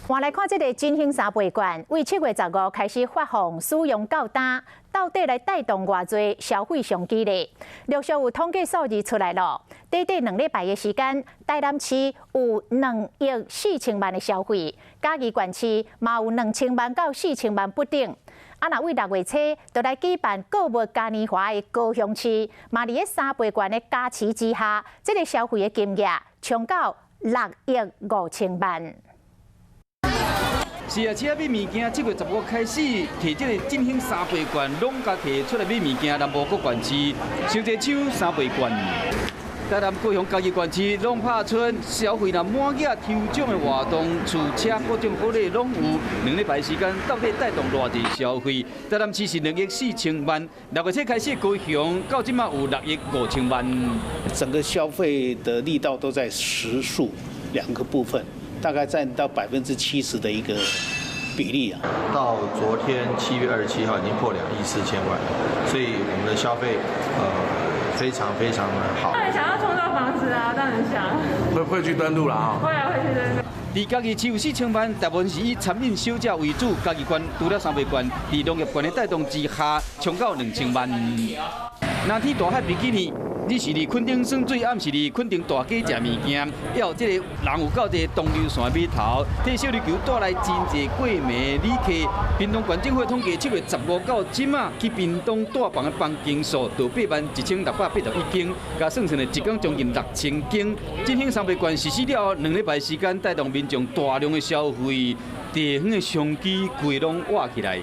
換來看這个振興三倍券，為7月15開始發放，使用到今，到底來帶動偌濟消費商機咧？陸續有統計數字出來咯。短短2禮拜的時間，台南市有2億4千萬的消費，嘉義縣市嘛有2000萬到4000萬不等。啊，若為6月初就來舉辦購物嘉年華的高雄市，嘛佇咧三倍券的加持之下，這个消費的金額衝到6億5千萬。是啊，車買物件，7月15開始，提這个振興三倍券，攏共提出來買物件。南部各縣市，上濟搶三倍券。台南、高雄、嘉義縣市攏拍出消費若滿額抽獎的活動，厝車各種好禮攏有。2禮拜時間，到底帶動偌濟消費？台南市是2億4千萬，6月初開始高雄到這馬有6億5千萬。整個消費的力道都在食宿兩個部分。大概佔到70%的一個比例啊。到昨天7月27號已經破2億4千萬，所以我們的消費非常非常的好。當然想要創造房子啊，當然想。會會去登錄啦啊？會啊，會去登錄。佇嘉義市有4000萬，大部分是以餐飲小食為主。嘉義縣除了三倍券，佇農業縣的帶動之下，衝到2000萬。藍天大海比基尼。你是佇墾丁耍水，抑是佇墾丁大街食物件，猶有這個人有到這個東流線碼頭，替小琉球帶來真濟過暝旅客。屏東縣政府統計，7月15到這馬去屏東帶房的房間數，就81,681間，共算算咧，一工將近6000間。振興三倍券實施了後，2禮拜時間帶動民眾大量的消費，地方的商機規攏活起來。